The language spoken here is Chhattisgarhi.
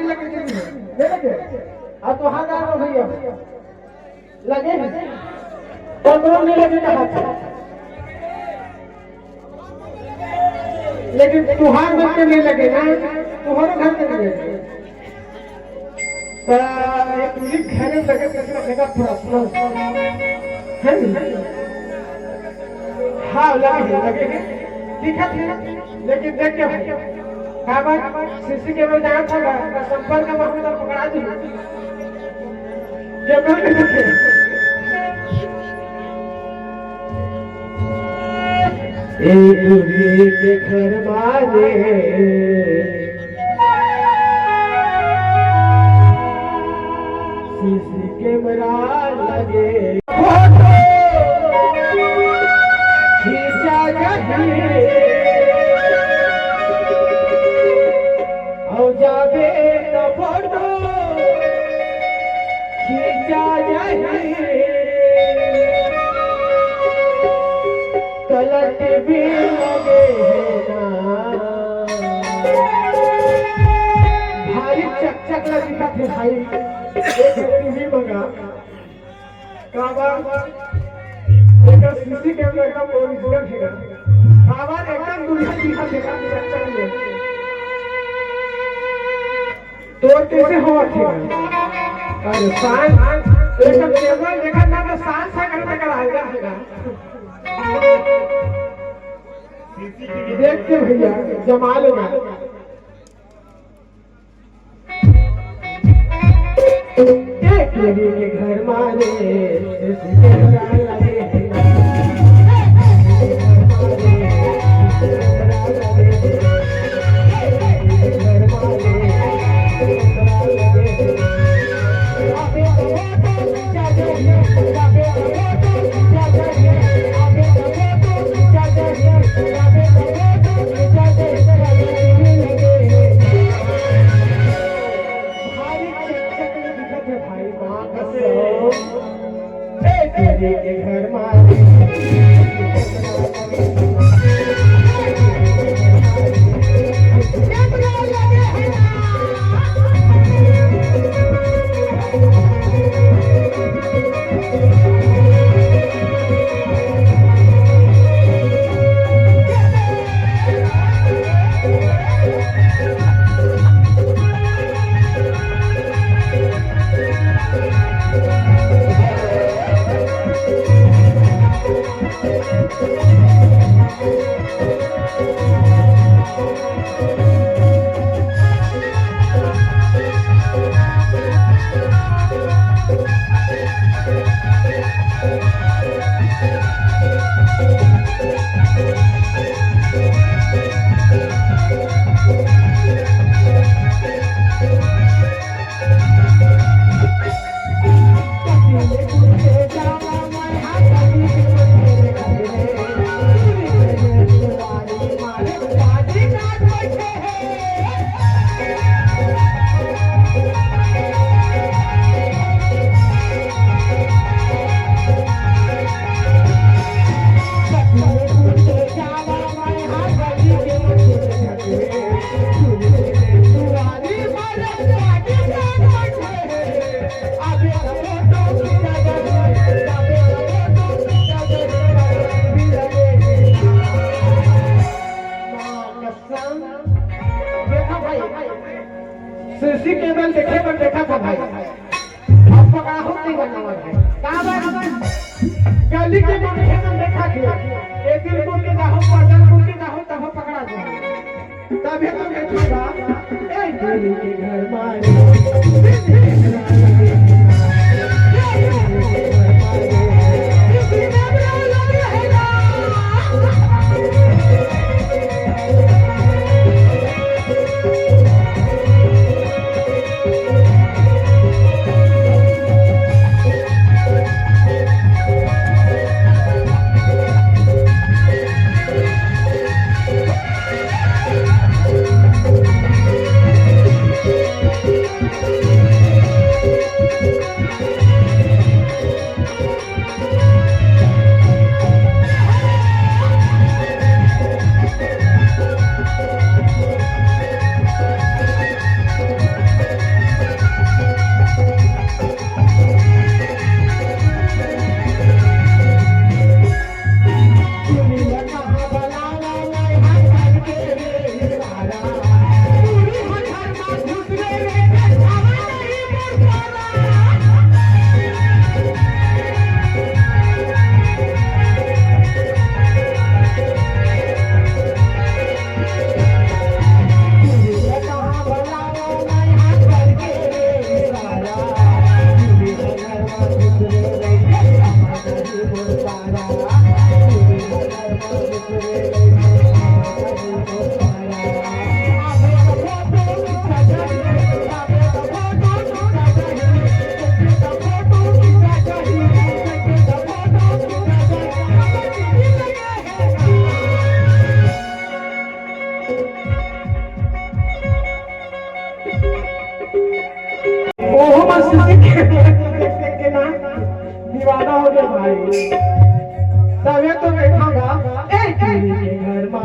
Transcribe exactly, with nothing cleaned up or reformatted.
लगे, ले लगे। अब तो हाथ आ रहा भैया। लगे? कौन नहीं लगे कहा था? लेकिन तुहार मन के नहीं लगे ना, तुम्हारे घर के नहीं लगे। तो ये तुझे घर में लगे, किसी का जगह प्रश्न है नहीं? हाँ, लगे, लगे। दिखा थे ना? लेकिन देख के भाई, का बात? सीसी कैमरा जहाँ था ना, ना संपर्क में हम तो पकड़ा दी। कैमरा में देखे। ए टूरी के घर मारे, सीसी कैमरा लगे। फोटो खींचा जाही, अउ जाबे त फोटो खींचा जाही। कलर टीवी लगे हे ना। भाई चकचक लगी था भाई। एक टीवी मंगा। काबर? एकर सीसी कैमरा एकदम ओरिजिनल हे ना। काबर एकदम दुनिया दिखत हे ना, चकचक ले। तोर कैसे होवत हे? अरे सांस, एकर कैमरा देखत ना तो सांस सा करत कर आएगा। देख के भैया, जमा लेना। एक लगे के घर मारे, सीसी कैमरा लगे हे ना। भाई चकचक दिखत हे भाई, माँ कसम। ए, तेरी के घर मारे। देखा भाई, सीसी कैमरा देखे बर देखा था भाई। अब पकड़ा हो नहीं जाना है। का बात? गली के मनखे मन देखा के, एक दिन मुड़ के जाहो, पैदल मुड़ के जाहो, तब पकड़ा जाओ। तभी तो मैं कहा, ए, गली के घर मारे। दीवाना हो गया भाई। तबे तो बैठा गा। ए, टीवी के घर मा।